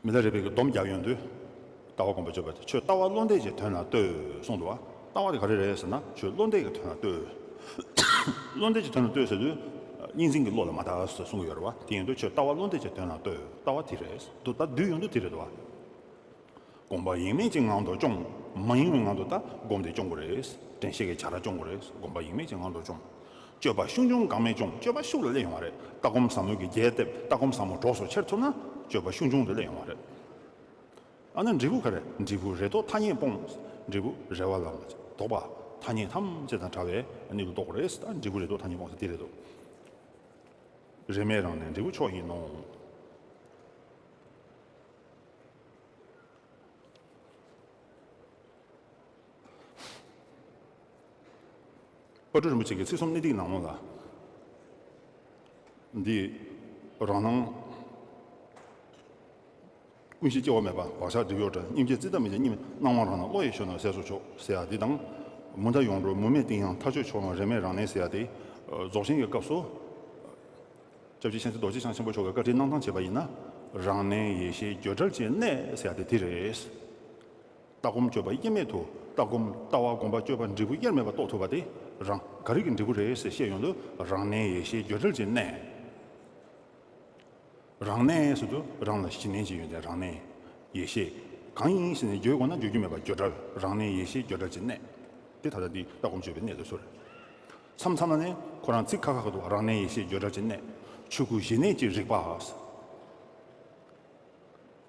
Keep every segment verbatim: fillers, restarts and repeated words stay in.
མི་ལ་རས་པས་ཀྱི་སྡོམ་རྒྱག་ཡོང་དུས། ལྟ་བ་སྒོམ་པ་སྤྱོད་པ་དེ་ཁྱོད་ལྟ་བ་བློ་འདས་ཀྱི་དོན་ལ་ལྟོས་གསུངས་འདུག་བ། ལྟ་བ་དེ་ག་རེ་རེད་ཟེར་ན་ཁྱོད་བློ་འདས་ཀྱི་དོན་ལ་ལྟོས། བློ་འདས་ཀྱི་དོན་ལ་ལྟོས་ཟེར་དུས། གཉིས་འཛིན་གྱི་བློ་ལ་མ་ལྟ་ཟེར་གསུང་གི་ཡོད་རེད་བ། དེ་ཡིན་དུས་ཁྱོད་ལྟ་བ་བློ་འདས་ཀྱི་དོན་ལ་ལྟོས། ལྟ་བ་དེ་རེད་འདུག་ད་བསྡུས་ཡོང་དུས་དེ་རེད་འདུག་བ། སྒོམ་པ་ཡེངས་མེད་ཀྱི་ངང་དུ་སྐྱོང་། མ་ཡེངས་པའི་ངང་དུ་ད་སྒོམ་དེ་སྐྱོང་དགོས་རེད། དྲན་ཤེས་ཀྱི་བྱ་ར་སྐྱོང་དགོས་རེད། སྒོམ་པ་ཡེངས་མེད་ཀྱི་ངང་དུ་སྐྱོང་། སྤྱོད་པ་ཤུགས་ཆུང་འགག་མེད་སྐྱོང་། སྤྱོད་པ་ཤུགས་ལ་སླེབས་ཡོང་བ་རེད། ལྟ་སྒོམ་ཟབ་མོ་གི་རྒྱས་ཐེབས། ལྟ་སྒོམ་ཟབ་མོ་གྲོགས་སུ་འཁྱེར་ཐུབ་ན་སྤྱོད་པ་ཤུགས་ཆུང་དུ་སླེབས་ཡོང་བ་རེད། ཨ་ནི་འབྲས་བུ་ག་རེ། འབྲས་བུ་རེ་དོགས་ཐ་སྙད་སྤོང་། འབྲས་བུ་རེ་བ་ལ་མ་ལྡོག་པ། ཐ་སྙད་ཐམས་ཅད་དང་བྲལ་བའི་གནས་ལུགས་རྟོགས་དགོས་རེད། ད་འབྲས་བུ་རེ་དོགས་ཐ་སྙད་སྤོང་ཟེར་དེ་རེད་འདུག་རེ་མེད་རང་གནས་འབྲས་བུ་མཆོག་ཡིན་ནོ། དཔལ་སྤྲུལ་རིན་པོ་ཆེ་གི་ཚིག་གསུམ་གནད་བརྡེགས་ནང་ལོགས་ལ། འདི་རང་སྣང་ཀུན་གཞི་སྐྱེ་བ་མེད་པ། བག་ཆགས་སྒྲིབ་གཡོགས་བྲལ། སྙིང་རྗེ་རྩིས་གདབ་མེད་ཅིང་། གཉིས་མེད་སྣང་བ་རང་སྣང་བློ་ཡི་ཞོན་ནུར་ཟས་སུ་ཆོག་ཟེར་ཡ་འདི་དང་། མུ་མཐའ་ཡོངས་གྲོལ་མུ་མེད་གཏིང་ཡངས་མཐར་ཆོད་མཆོག་ལམ་རེ་མེད་རང་གནས་ཟེར་ཡ་དེ། རྫོགས་ཆེན་གྱི་སྐབས་སུ། སྐྱབས་རྗེ་མཁྱེན་བརྩེ་རྡོ་རྗེ་འཆང་ཆེན་པོ་མཆོག་གིས་བཀའ་དྲིན་གནང་སྟངས་བྱས་པ་ཡིན་ན། རང་གནས་ཡེ་ཤེས་བརྗོད་བྲལ་གྱི་གནད་ཟེར་ཡ་དེ་དེ་རེད། ལྟ་སྒོམ་སྤྱོད་པ་དབྱེར་མེད་དུ། ལྟ་སྒོམ་ལྟ་བ་སྒོམ་པ་སྤྱོད་པ་འབྲས་བུ་དབྱེར་མེད་པ་རྟོགས་ཐུབ་པ་དེ་རང་ག་རེ་གི་འབྲས་བུ་རེད་ཟེར་བཤད་ཡོང་དུས། རང་གནས་ཡེ་ཤེས་བརྗོད་བྲལ་གྱི་གནད། རང་གནས་ཟེར་དུས་རང་ལ་གཞི་གནས་ཅིག་ཡོད་དེ་རང་གནས་ཡེ་ཤེས། གང་ཡིན་ཟེར་ནས་བརྗོད་དགོས་ན་བརྗོད་རྒྱུ་མེད་པ་བརྗོད་བྲལ། རང་གནས་ཡེ་ཤེས་བརྗོད་བྲལ་གྱི་གནད། དེ་ད་ལྟ་འདི་ལྟ་སྒོམ་སྤྱོད་པའི་གནད་དུ་ཟུར། མཚམས་མཚམས་ལ་ནི་ཁོ་རང་ཚིག་ཁ་ཁ་ཁ་འདུག་རང་གནས་ཡེ་ཤེས་བརྗོད་བྲལ་གྱི་གནད། ཆོས་སྐུ་གཞི་གནས་ཀྱི་རིག་པ།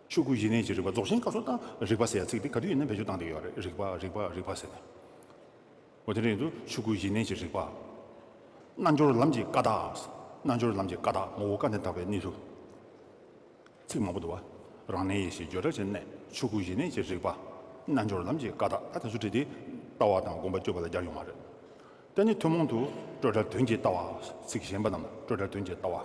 ཆོས་སྐུ་གཞི་གནས་ཀྱི་རིག་པ། རྫོགས་ཆེན་སྐབས་སུ་ད་རིག་པ་ཟེར་ཡ་ཚིག་འདི་ག་དུས་ཡིན་ན་བེད་སྤྱོད་བཏང་བསྡད་ཡོད་རེད། རིག་པ་རིག་པ་རིག་པ་ཟེར་ནས། འོ་དེ་འདྲ་ཡིན་དུས་ཆོས་སྐུ་གཞི་གནས་ཀྱི་རིག་པ། རྣལ་འབྱོར་ལམ་གྱི་ཀ་དག་རྣལ་འབྱོར་ལམ་གྱི་ཀ་དག་ངོ་བོ་ཀ་ནས་དག་པའི་གནས་ལུགས། ཚིག་མང་པོ་འདུག་བ། རང་གནས་ཡེ་ཤེས་བརྗོད་བྲལ་གྱི་གནད། ཆོས་སྐུ་གཞི་གནས་ཀྱི་རིག་པ། རྣལ་འབྱོར་ལམ་གྱི་ཀ་དག་ད་དེ་ཚོ་བྲིས་ཏེ། ལྟ་བ་དང་སྒོམ་པ་སྤྱོད་པ་ལ་སྦྱར་ཡོང་བ་རེད། དེ་ནི་ཐུན་མོང་དུ་སྤྲོས་བྲལ་དོན་གྱི་ལྟ་བ། ཚིག་གཞན་པ་རྣམས་ལ་སྤྲོས་བྲལ་དོན་གྱི་ལྟ་བ།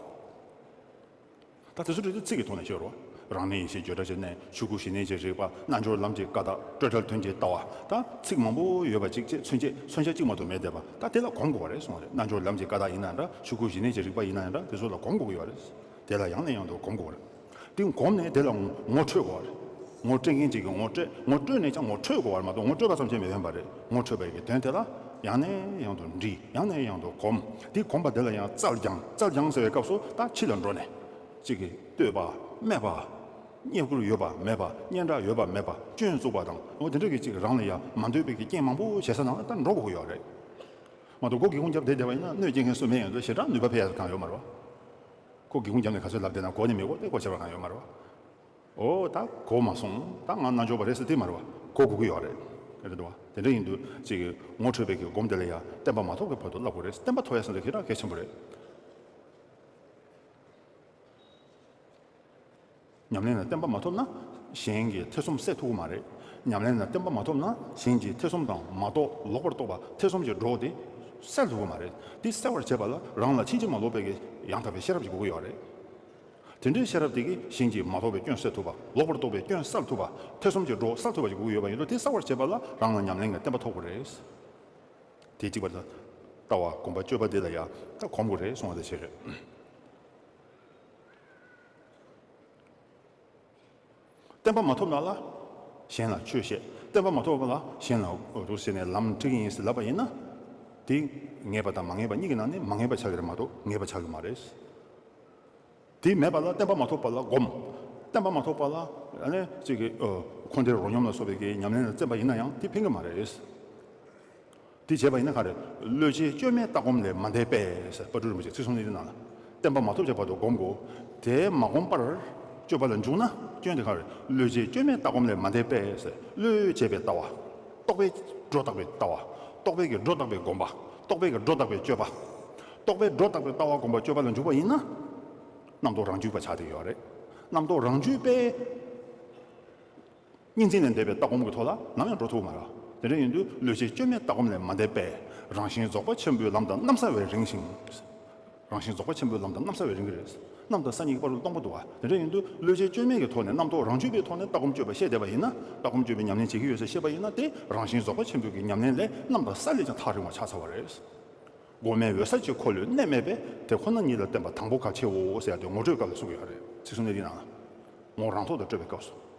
ད་དེ་ཚོ་བྲིས་ཏེ་ཚིག་གི་ཐོག་ནས་ཤོད་རོགས། རང་གནས་ཡེ་ཤེས་བརྗོད་བྲལ་གྱི་གནད། ཆོས་སྐུ་གཞི་གནས་ཀྱི་རིག་པ། རྣལ་འབྱོར་ལམ་གྱི་ཀ་དག་སྤྲོས་བྲལ་དོན་གྱི་ལྟ་བ། ད་ཚིག་མང་པོ་ཡོད་པ་ཅིག་ཅེས་མཚོན་བྱེད་མཚོན་བྱ་གཅིག་མ་གཏོགས་མེད་བསྡད་པ། ད་དེ་ལ་གོམས་དགོས་པ་རེད་གསུངས་པ་རེད། རྣལ་འབྱོར་ལམ་གྱི་ཀ་དག་ཡིན་ན་འདྲ། ཆོས་སྐུ་གཞི་གནས་ཀྱི་རིག་པ་ཡིན་ན་འདྲ། དེ་ཚོ་ལ་གོམས་དགོས་ཀྱི་ཡོད་རེད། དེ་ལ་ཡང་ནས་ཡང་དུ་གོམས་དགོས་པ་རེད། དེ་གོམས་ནས་དེ་ལ་ངོ་འཕྲོད་དགོས་པ་རེད། ངོ་སྤྲོད་མཁན་ཅིག་གིས་ངོ་སྤྲོད། ངོ་སྤྲོད་ནས་ཀྱང་ངོ་འཕྲོད་དགོས་པ་རེད་མ་གཏོགས་ངོ་སྤྲོད་པ་ཙམ་གྱིས་མི་ཕན་པ་རེད། ངོ་འཕྲོད་པའི་གི་དོན་དེ་ལ་ཡང་ནས་ཡང་དུ་འདྲི། ཡང་ནས་ཡང་དུ་གོམས། དེ་གོམས་པ་དེ་ལ་ཡང་རྩལ་སྦྱང་། རྩལ་སྦྱང་ཟེར་བའི་སྐབས་སུ་ད་ཕྱི་ལ་འགྲོ་ནས་ཅིག་གིས་བསྟོད་པ། སྨད་པ། བསྙེན་བཀུར་ཡོད་པ་མེད་པ། སྙན་གྲགས་ཡོད་པ་མེད་པ། སྐྱོན་བཙུགས་པ་དང་། འོ་དེ་འདྲ་གི་ཅིག་རང་ལ་ཡང་མ་འདོད་པའི་གི་རྐྱེན་མང་པོ་བྱེད་ས་ནང་ལ་ད་འགྲོ་དགོས་ཀྱི་ཡོད་རེད། མ་གཏོགས་མགོ་སྒེའུ་ཁུང་བརྒྱབ་བསྡད་བསྡད་པ་ཡིན་ན་གནོད་སྐྱེལ་མཁན་སུ་མེད་ཡོང་དུས་ཞེ་དྲག་ནུས་པ་ཕན་ཡག་གང་ཡོད་མ་རེད་བ། ཁོ་སྒེའུ་ཁུང་བརྒྱབ་ནས་ག་ཚོད་ལབ་བསྡད་ན་གོ་ནི་མེད་གོ། དེ་གོ་ཆེ་བ་གང་ཡོད་མ་རེད་བ། ཨོ་ད་གོ་མ་སོང་། ད་ང་རྣལ་འབྱོར་པ་རེད་ཟེར་དེ་མ་རེད་བ། གོ་དགོས་ཀྱི་ཡོད་རེད། རེད་འདུག་བ། དེ་འདྲ་ཡིན་དུས་ཅིག་གིས་ངོ་འཕྲོད་པའི་གི་སྒོམ་དེ་ལ་ཡང་བརྟན་པ་མ་ཐོབ་ཀྱི་བར་དུ་བསླབ་དགོས་རེད། བརྟན་པ་ཐོབ་ཡ་ཟེར་འདི་ཞེ་དྲག་གལ་ཆེན་པོ་རེད། ཉམས་ལེན་ལ་བརྟན་པ་མ་ཐོབ་ན་གཞན་གྱི་ཐེ་ཚོམ་སེལ་ཐུབ་ཀྱི་མ་རེད། ཉམས་ལེན་ལ་བརྟན་པ་མ་ཐོབ་ན་གཞན་གྱི་ཐེ་ཚོམ་དང་མ་རྟོགས། ལོག་པར་རྟོག་པ་ཐེ་ཚོམ་གྱི་སྒྲོ་དེ་སེལ་ཐུབ་ཀྱི་མ་རེད། དེ་སེལ་བར་བྱེད་པ་ལ་རང་ལ་ཕྱིན་ཅི་མ་ལོག་པའི་གི་ཡང་དག་པའི་ཤེས་རབ་ཅིག་དགོས་ཀྱི་ཡོད་རེད། དེ་འདྲའི་ཤེས་རབ་དེ་གིས་གཞན་གྱི་མ་རྟོགས་པའི་སྐྱོན་སེལ་ཐུབ་པ། ལོག་པར་རྟོག་པའི་སྐྱོན་སེལ་ཐུབ་པ། ཐེ་ཚོམ་གྱི་སྒྲོ་སེལ་ཐུབ་པ་ཅིག་དགོས་ཀྱི་ཡོད་པ་ཡིན་དུས། དེ་སེལ་བར་བྱེད་པ་ལ་རང་ལ་ཉམས་ལེན་གྱི་བརྟན་པ་ཐོབ་དགོས་རེད། དེ་གཅིག་པ་དང་། ལྟ་བ་སྒོམ་པ་སྤྱོད་པ་དེ་ལ་ཡང་ད་གོམས་དགོས་རེད་གསུངས་པ་དེ་བྱས་རེད། བརྟན་པ་མ་ཐོབ་ན་ལ་གཞན་ལ་ཆོས་བཤད། བརྟན་པ་མ་ཐོབ་པ་ལ་གཞན་ལ་རུ་ཟེར་ནས་ལམ་ཁྲིད་ཀྱི་ཡིན་ཟེར་ལབ་པ་ཡིན་ན། དེ་ངེས་པ་དང་མ་ངེས་པ་གཉིས་ཀྱི་ནང་ནས་མ་ངེས་པ་ཆགས་ཀྱི་རེད་མ་གཏོགས་ངེས་པ་ཆགས་ཀྱི་མ་རེད། དེ་མེད་པ་ལ་བརྟན་པ་མ་ཐོབ་པ་ལ་སྒོམ། བརྟན་པ་མ་ཐོབ་པ་ལ་ཨ་ནི་ཅིག་གི་ཨ་འཁོར་འདས་རོ་སྙོམས་ལ་སོགས་པའི་གི་ཉམས་ལེན་ལ་བརྩོན་པ་ཡིན་ན་ཡང་དེ་ཕན་གྱི་མ་རེད། དེ་བྱས་པ་ཡིན་ན་ག་རེ། བློས་བྱས་བཅོས་མའི་ལྟ་སྒོམ་ལས་མ་འདས་པས་ཟེར་དཔལ་སྤྲུལ་རིན་པོ་ཆེ་ཚིག་གསུམ་གནད་བརྡེགས་ནང་ལ། བརྟན་པ་མ་ཐོབ་ཀྱི་བར་དུ་སྒོམ་དགོས། དེ་མ་བསྒོམས་པར་སྤྱོད་པ་ལ་འཇུག་ན་སྐྱོན་དེ་ག་རེ། བློས་བྱས་བཅོས་མའི་ལྟ་སྒོམ་ལས་མ་འདས་པས་ཟེར། བློས་བྱས་པའི་ལྟ་བ། རྟོག་པས་སྒྲོ་བཏགས་པའི་ལྟ་བ། རྟོག་པས་ཀྱི་སྒྲོ་བཏགས་པའི་སྒོམ་པ། རྟོག་པས་ཀྱི་སྒྲོ་བཏགས་པའི་སྤྱོད་པ། རྟོག་པས་སྒྲོ་བཏགས་པའི་ལྟ་བ་སྒོམ་པ་སྤྱོད་པ་ལ་འཇུག་པ་ཡིན་ན། རྣམ་རྟོག་རང་རྒྱུད་པ་ཆགས་བསྡད་ཡོད་རེད། རྣམ་རྟོག་རང་རྒྱུད་པས། གཉིས་འཛིན་ལས་འདས་པའི་ལྟ་སྒོམ་གྱི་ཐོག་ལ་ནམ་ཡང་འགྲོ་ཐུབ་མ་རེད། དེ་འདྲ་ཡིན་དུས་བློས་བྱས་བཅོས་མའི་ལྟ་སྒོམ་ལས་མ་འདས་པས། རང་བཞིན་རྫོགས་པ་ཆེན་པོའི་ལམ་དང་གནམ་ས་བས་རིང་ཞིང་། རང་བཞིན་རྫོགས་པ་ཆེན་པོའི་ལམ་དང་གནམ་ས་བས་རིང་གི་རེད། གནམ་དང་ས་གཉིས་ཀྱི་བར་དུ་སྟོང་པ་འདུག་བ། དེ་འདྲ་ཡིན་དུས་བློས་བྱས་བཅོས་མའི་གི་ཐོག་ནས་རྣམ་རྟོག་རང་རྒྱུད་པའི་ཐོག་ནས་ལྟ་སྒོམ་སྤྱོད་པ་ཤེས་བསྡད་པ་ཡིན་ན། ལྟ་སྒོམ་སྤྱོད་པའི་ཉམས་ལེན་བྱེད་ཀྱི་ཡོད་ཟེར་ཤེས་པ་ཡིན་ན། དེ་རང་བཞིན་རྫོགས་པ་ཆེན་པོའི་གི་ཉམས་ལེན་ལས་གནམ་དང་ས་ལས་ཀྱང་ཐག་རིང་བ་ཆགས་ཚར་བ་རེད། སྒོམ་མེད་འོད་གསལ་གྱི་འཁོར་ལོའི་གནད་མེད་པས། དེ་ཁོ་ན་ཉིད་ལ་བརྟེན་པ་དང་པོ་གལ་ཆེའོ་ཟེར་ཡ་དེ་ངོ་སྤྲོད་སྐབས་ལ་གསུངས་ཡོད་རེད། ཚིག་གསུམ་གནད་བརྡེགས་ནང་ལ། ངོ་རང་ཐོག་ཏུ་སྤྲོད་པའི་སྐབས་སུ།